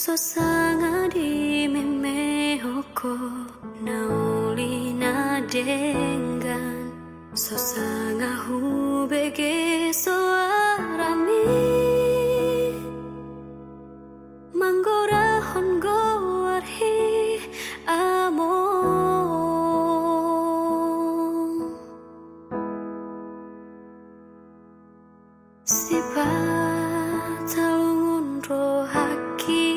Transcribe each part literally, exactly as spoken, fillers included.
So sanga dimemehon ho na uli na denggan, so sanga hubege soarami manggorahon goarhi, among. Sipatalungun rohangki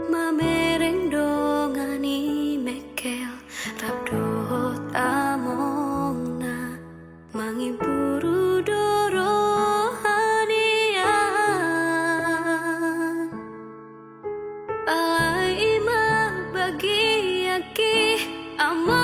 mamereng dongan ni Mekel rap dohot amongna, mangimburu do roha nian. Alai i ma bagianki, among.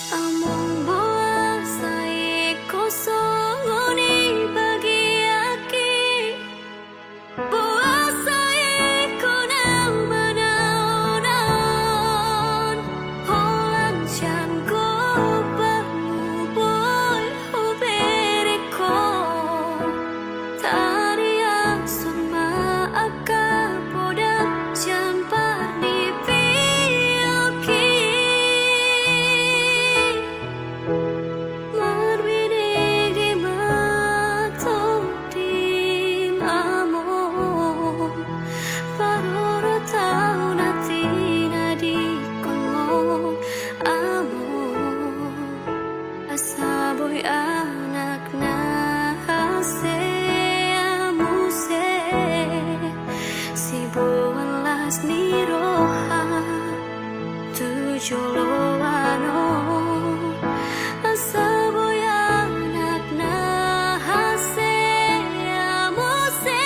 Among, boasa ingkon songon i bagianki? Boasa ingkon au manaon-aon holan sian gomparmu boi hubereng ho? Tariashon ma angka poda sian parnipionki. Marbinege ma tondim, among, parorot au na tinadingkonmon, among. Asa boi anak na hasea muse, siboan las ni roha tu joloan on. Asa boi anak na hasea muse,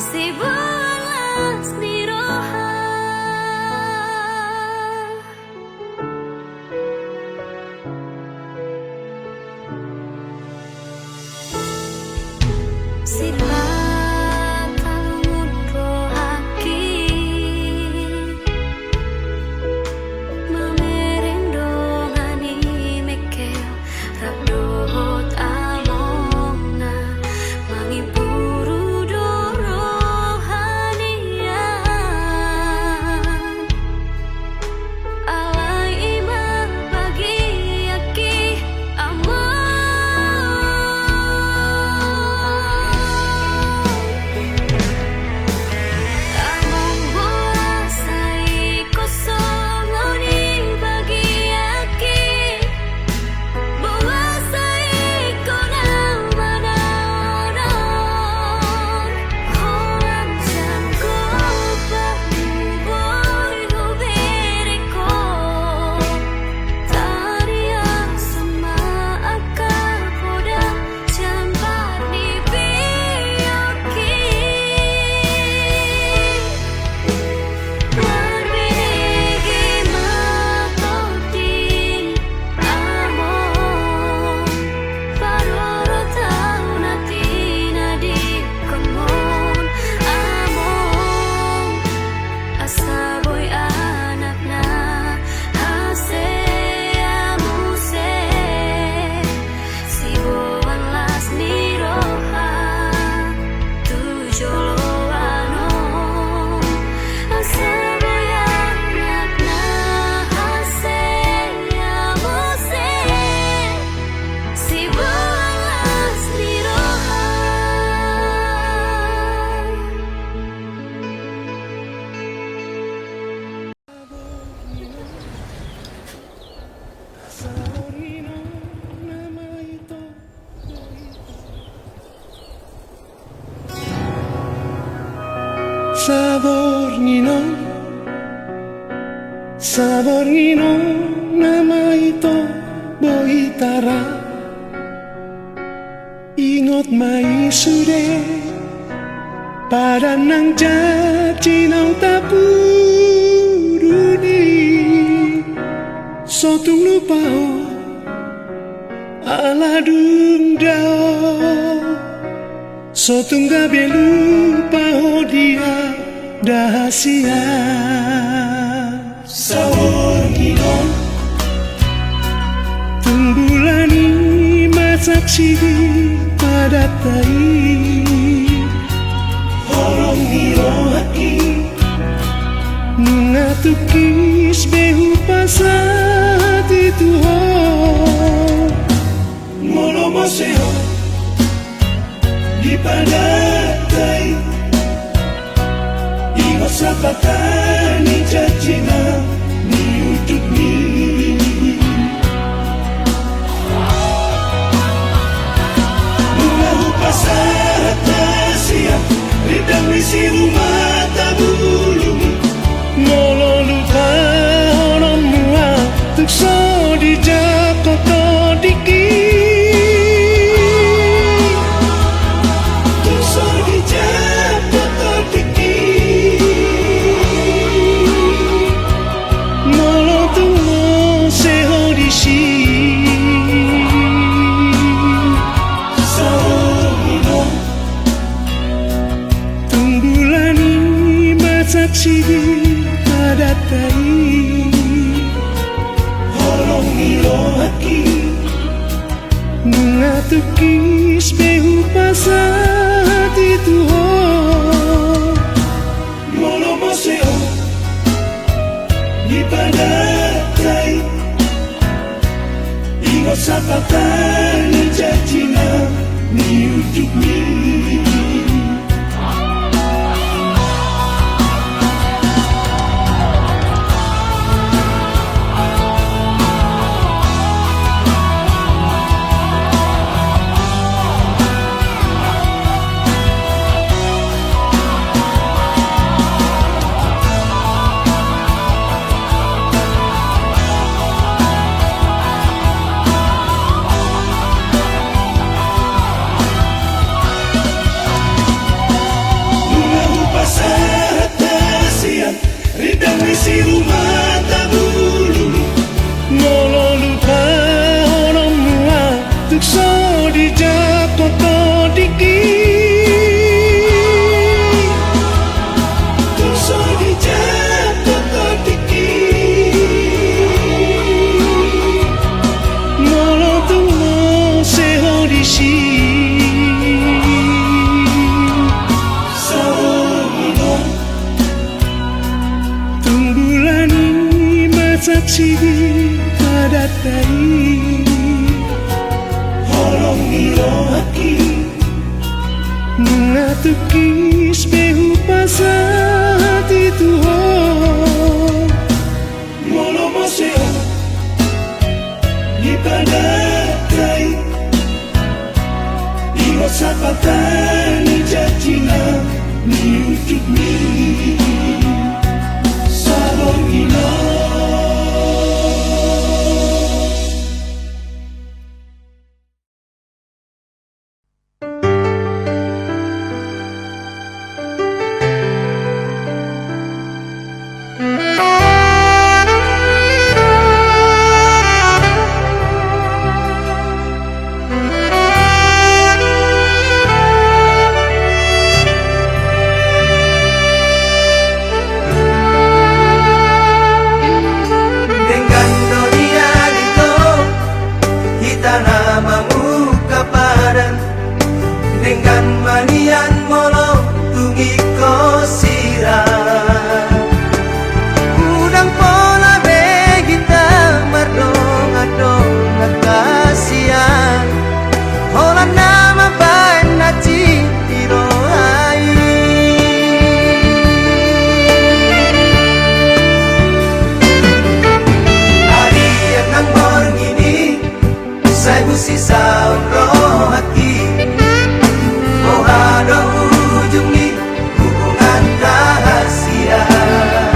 siboan las ni roha. Sipatalungun rohangki mamereng dongan ni Mekel rap dohot amongna, mangimburu do roha nian. Alai i ma bagianki, among. Among, boasa ingkon songon i bagianki? Boasa ingkon au manaon-aon holan sian gomparmu boi hubereng ho? Tariashon ma angka poda sian parnipionki. Marbinege ma tondim, among, parorot au na tinadingkonmon, among. Asa boi anak na hasea muse, siboan las ni roha tu joloan on. Asa boi anak na hasea muse, siboan las ni roha. Saborngin on, saborngin on nama ito bohita ra. Ingot ma i sude padan nang janji naung tapudun i. So tung lupa ho ala dung dao, so tung gabe lupa ho di adat sian. Saborngin on, Saksi di padanta i, holong ni rohangki, nunga tungkis be hupasahat i tu ho. Molo mose ho di padanta i, ingot sapata ni janjina, ni undukmi. Nunga hupasahat hasian, rindang ni si rumata bulumi. Molo lupahononmu au, tung so dijangkon tondingki. Tung so dijangkon tondingki. Molo tung mose ho disi. Saonginon. Tung bulan i ma saksi di padanta i, holong ni rohangki, nunga tungkis be hupasahat i tu ho. Molo mose ho di padanta i, ingot sapata ni janjina, ni undukmi. Nunga hupasahat hasian, rindang ni si rumata bulumi. Molo lupahononmu au, tung so dijangkon tondingki. Tung so dijangkon tondingki. Molo tung mose ho disi. Saonginon. Tung bulan i ma saksi di padanta i, holong ni rohangki, nunga tungkis be hupasahat i tu ho. Molo mose ho di padanta i, ingot sapata ni janjina, ni undukmi. Saonginon. Denggan do nian ito, hita na mamungka padan. Denggan ma nian molo tung ingkon sirang. Unang pola be hita mardongan-dongan hasian, holan na mambaen na cinta di roha i. Ari nang borngin i, sai busisaon rohangki. Boha do ujung ni hubunganta hasian?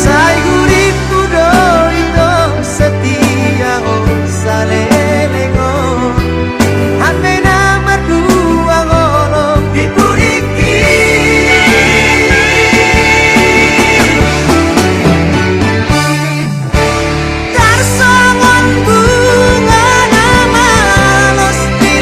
Sai hurippu do ito, setia ho saleleng on. Hami na mardua holong di pudingki. Tarsongon bunga na malos di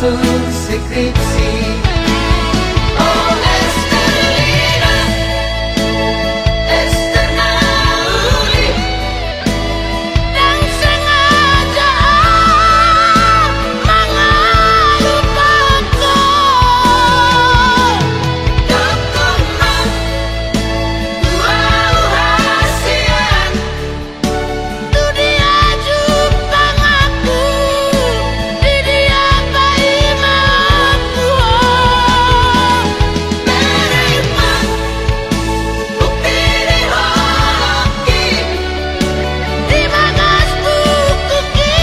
Skripsi. Oh, Esterlina, Ester na uli. Dang sengaja au mangalup ho. Dokon ma tu au hasian. Tu dia jumpang aku, di dia paima aku. Bere ma bukti di holongki, di bagas bukuki,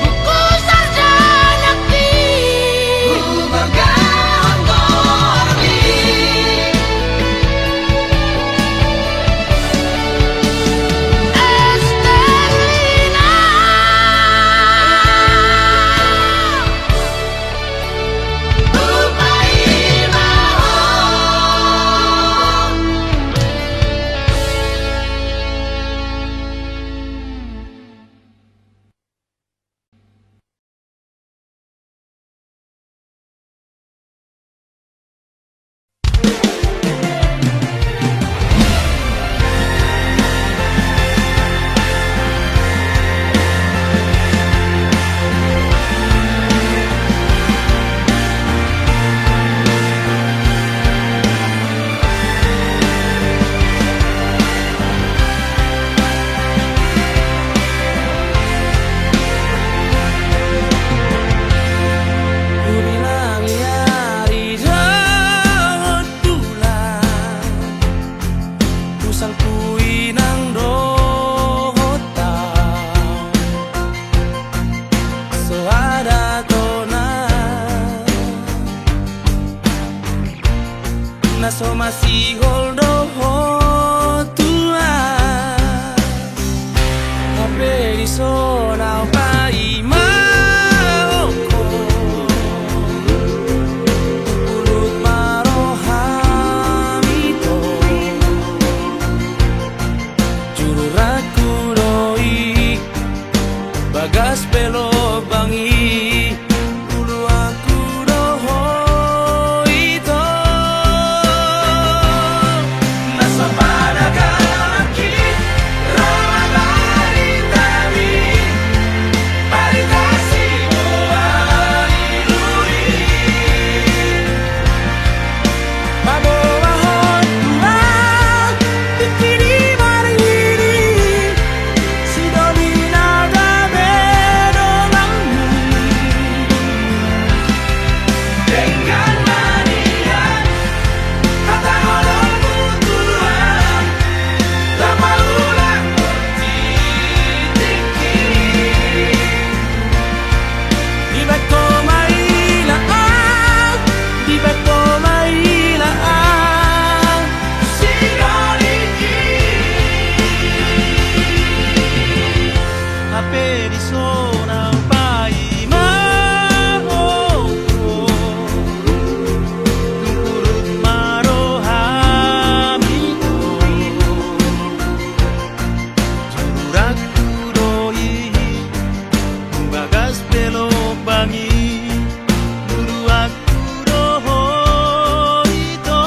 buku sarjanaki. Hubergahon goarmi. Esterlina. Hupaima ho. Hubilang ia di dohot tulang, husangkui nang dohot au, so ada tona. Na so masihol dohot tulang, hape dison au paima ho. Ungkurut ma roham ito. Jururangku do i, bagas pe lobang i, uluanku do ho ito. Na so pada galangki, ro ma baritami, barita simual i. Paboahon tulang, tingki di marhini, sidoli na gabe donganmu. Denggan ma nian hata holongmu tulang, na paulak tingki. Dibaen ho ma ila au, dibaen ho ma ila au, sidoli i. Hape dison au paima ho, ungkurut ma roham ito. Jururangku do i, bagas pe lobang i, uluanku do ho ito.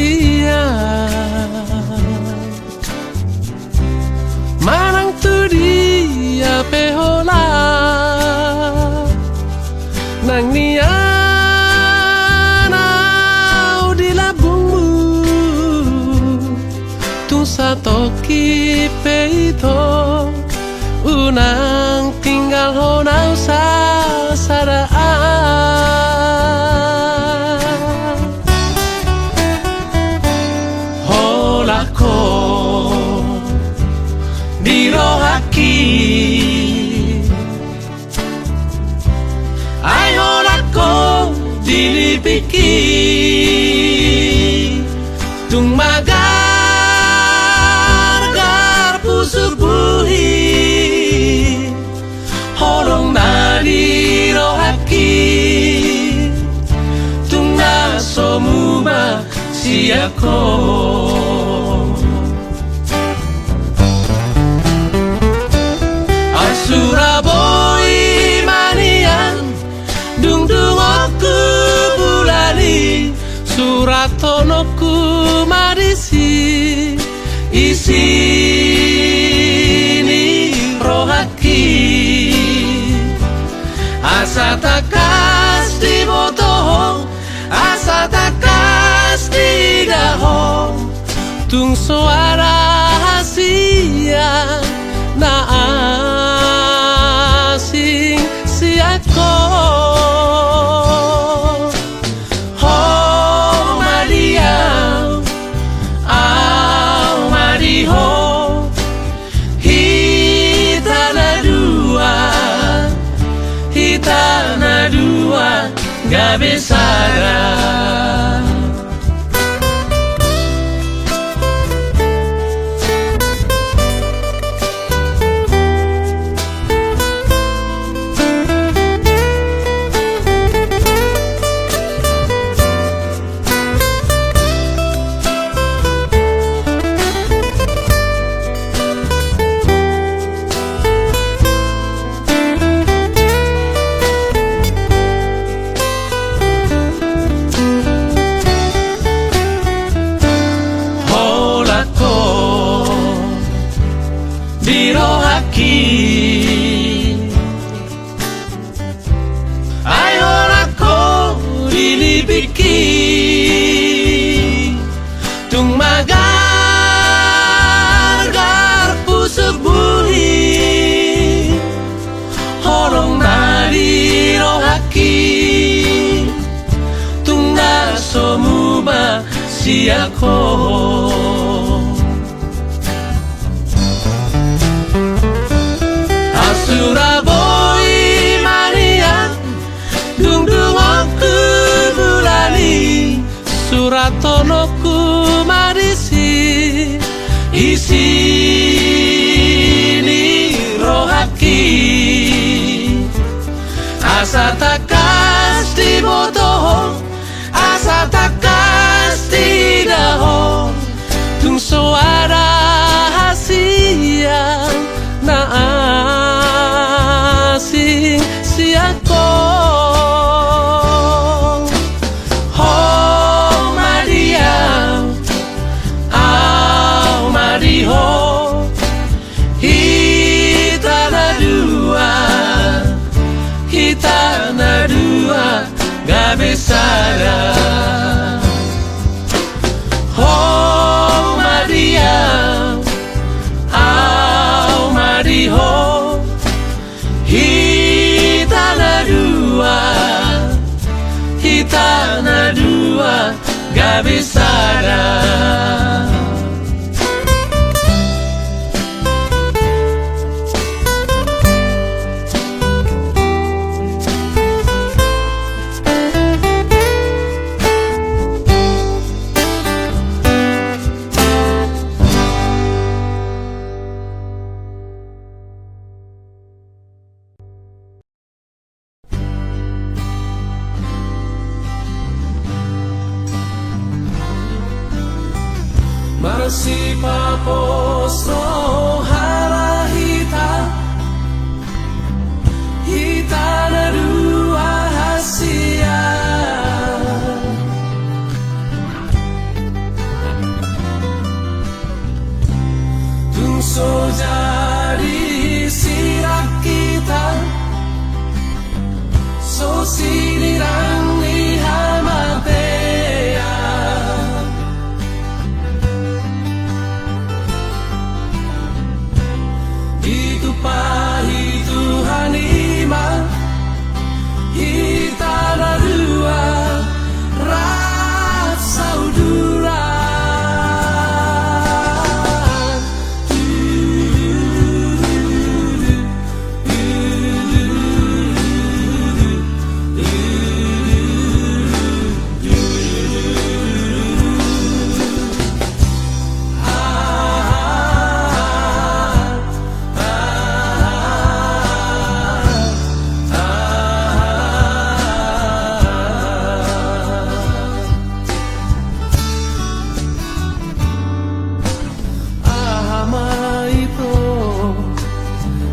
Ia manang tu dia pe holan nang nian ahu di lambungmu, tung satongkin pe ito unang tinggalhon ahu sasada. Holan ho di rohangki, ai holan ho di lipingki, tung magargar pusuk buhit, holong na di rohangki, tung na so muba sian ho. Ai sura boi ma nian dungdungonku bulan i, surathononku ma disi isi ni rohangki. Asa tangkas diboto ho, asa tangkas diida ho, tung so ada hasian na asing sian ho. Ho ma di ahu, ahu ma di ho, hita na dua, hita na dua gabe sada. Holan ho di rohangki, ai holan ho di lipingki, tung magargar pusuk buhit, holong na di rohangki, tung na so muba sian ho. Ai sura boi ma nian dungdungonku bulan i, surathononku ma disi isi ni rohangki. Asa tangkas diboto ho, asa tangkas diida ho, tung so ada hasian na asing sian ho. Ho ma di ahu, ahu ma di ho, hita na dua, hita na dua gabe sada. Ho ma di ahu, ahu ma di ho, hita na dua, hita na dua gabe sada. Marsipapos rohana hita, hita na dua hasian. So jadi sirang hita, so sinirang ni hamatean. Ditumpahi Tuhan i ma hita na dua rap saudara. Aha ma ito,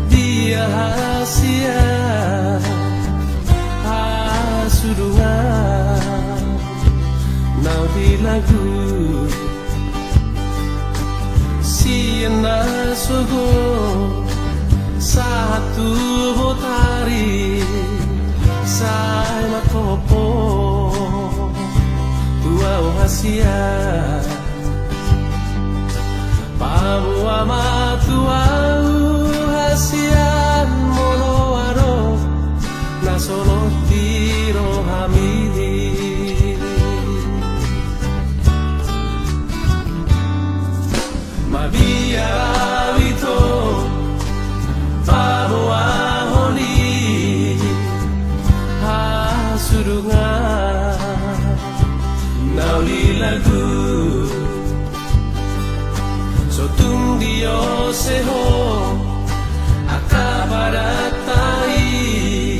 dia hasian hasudungan na di lagu. Sian na sogot sahat tu botari, sai manghophop tu ahu hasian. Paboa ma tu ahu hasian molo adong na solot di rohami. Mabiar ahu ito paboahon i hasudungan na uli lagu. So tung diose ho angka parhata i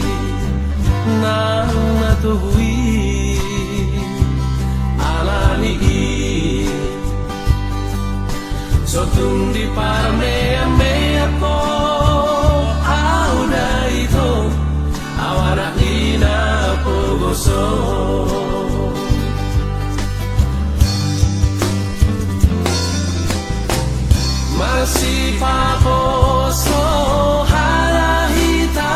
nang na togu i, alani i so tung diparmeammeam ho ahu da ito, ahu anak ni na pogoso. Masipaposo hita,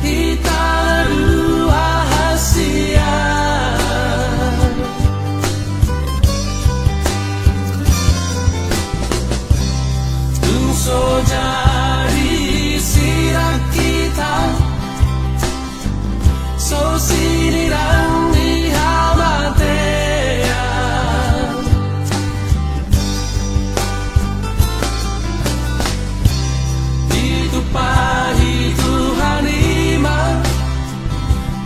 hita na dua hasian. Tung so jadi sirang hita, so sinirang ni hamatean. Ditumpahi Tuhan i ma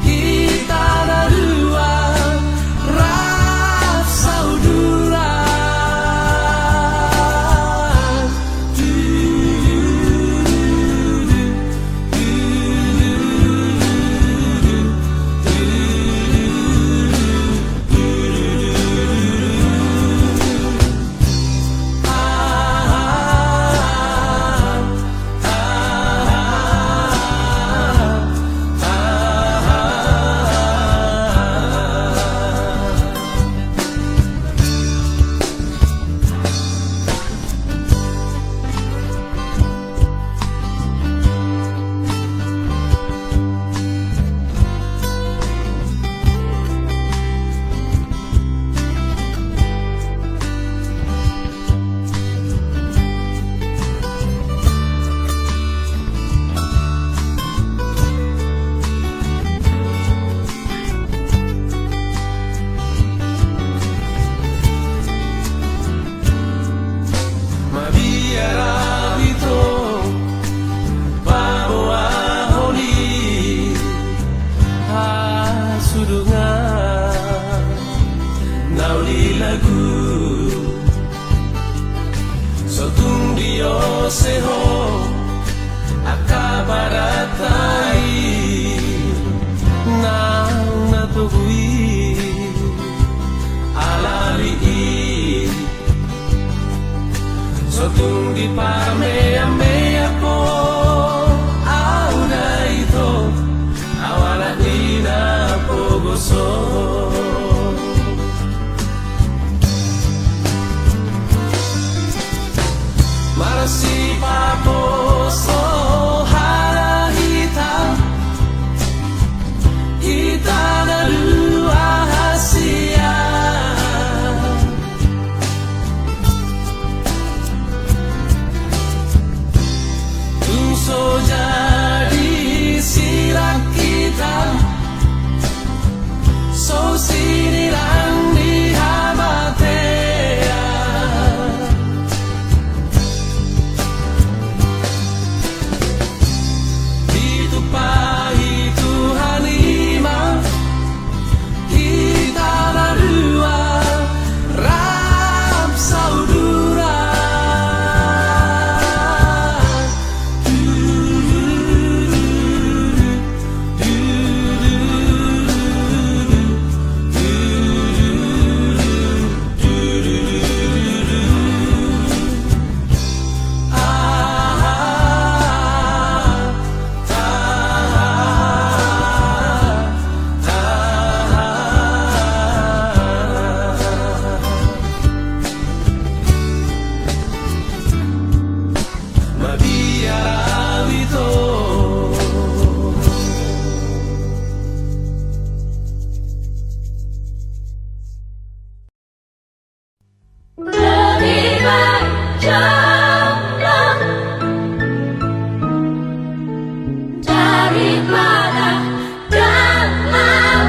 hita na dua rap saudara. Mabiar ahu ito paboahon i hasudungan na uli lagu. So tung diose ho angka parhata i nang na togu i, alani i so tung diparmeammeam ho ahu da ito, ahu anak ni na pogoso. Daripada dalam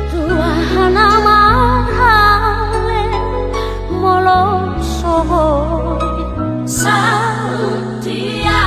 tuahan amarhale molo so boi saut ia.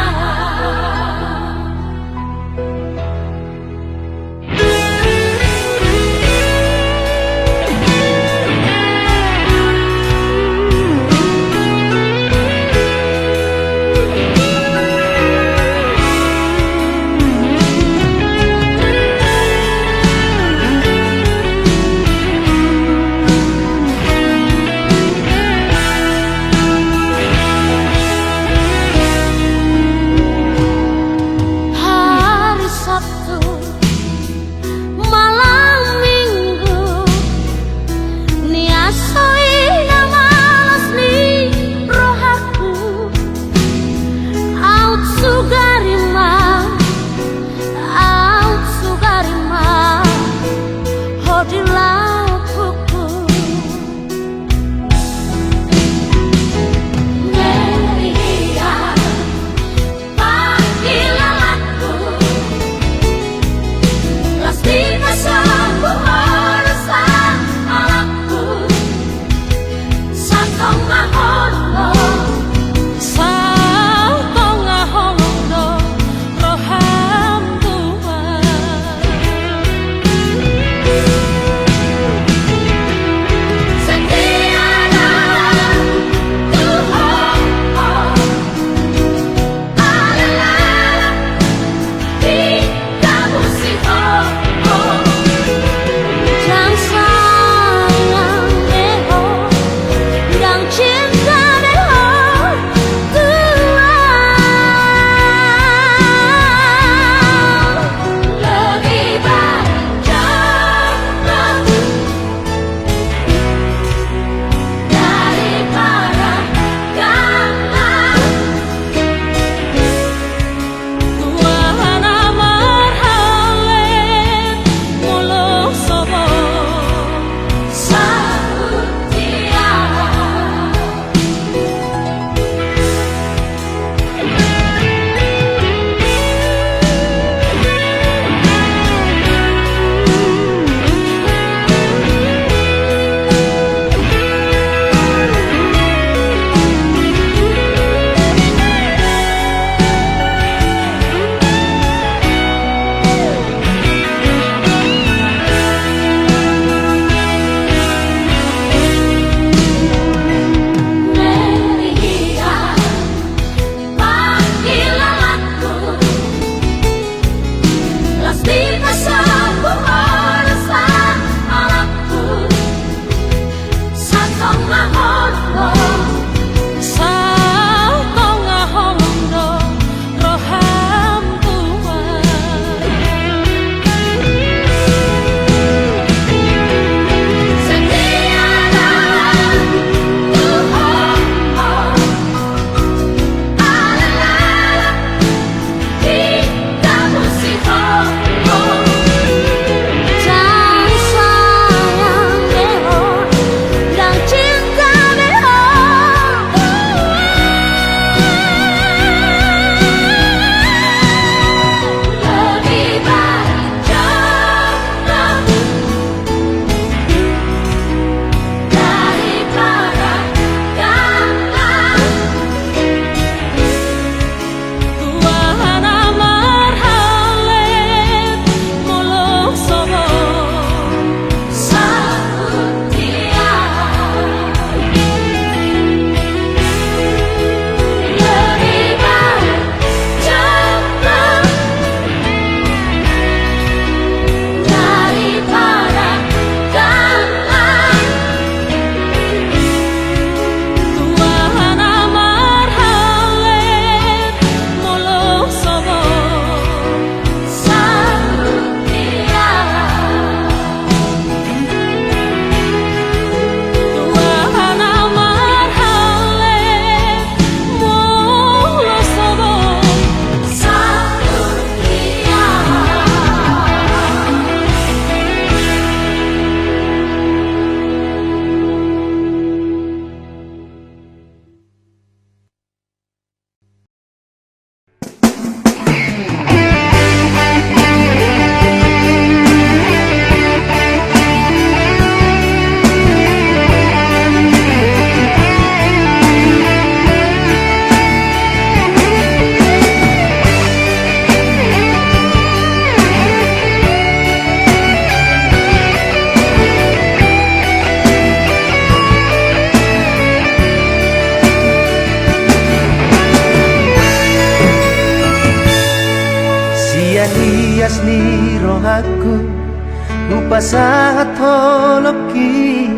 Hupasahat holongki,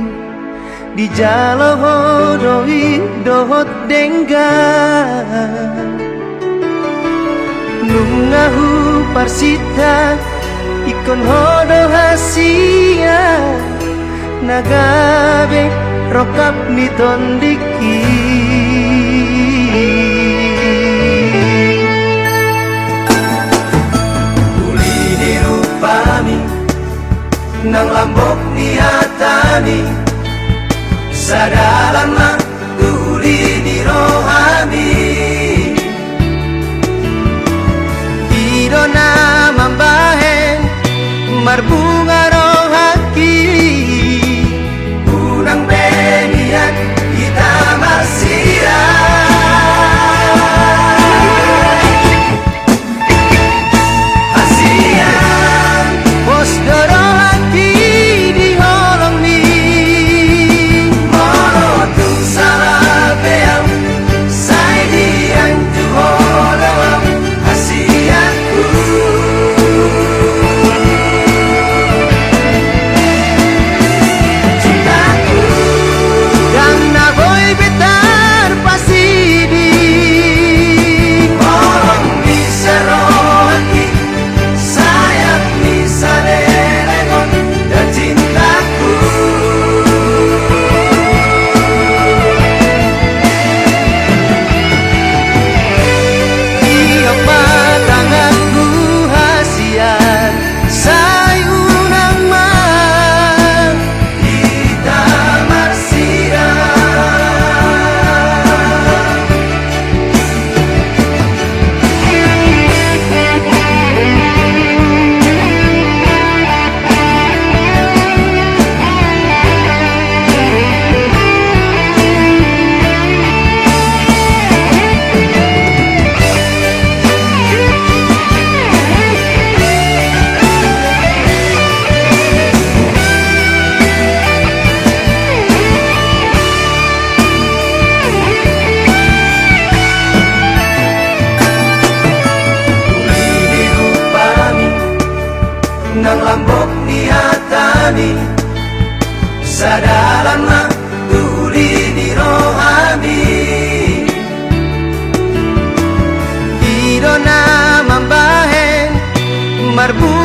dijalo ho do i dohot denggan. Nunga huparsinta, ingkon ho do hasian na gabe rongkap ni tondingki. Uli ni rupami, nang lambok ni hatami, sadalan ma tu uli ni rohami. I do na mambahen marbunga rohangki, unang be mian hita marsirang. Hasian, pos do rohangki di holongmi. Molo tung sala pe au, sai dianju ho do au, hasianku. Cintaku, ndang na boi be tarpasidi. Holong ni sarohangki, sayap ni salelengon, da cintaku. Tiop ma tanganku hasian, sai unang ma hita marsirang. Uli ni rupami, nang lambok ni hatami, sadalan ma tu uli ni rohami. I do na mambahen marbunga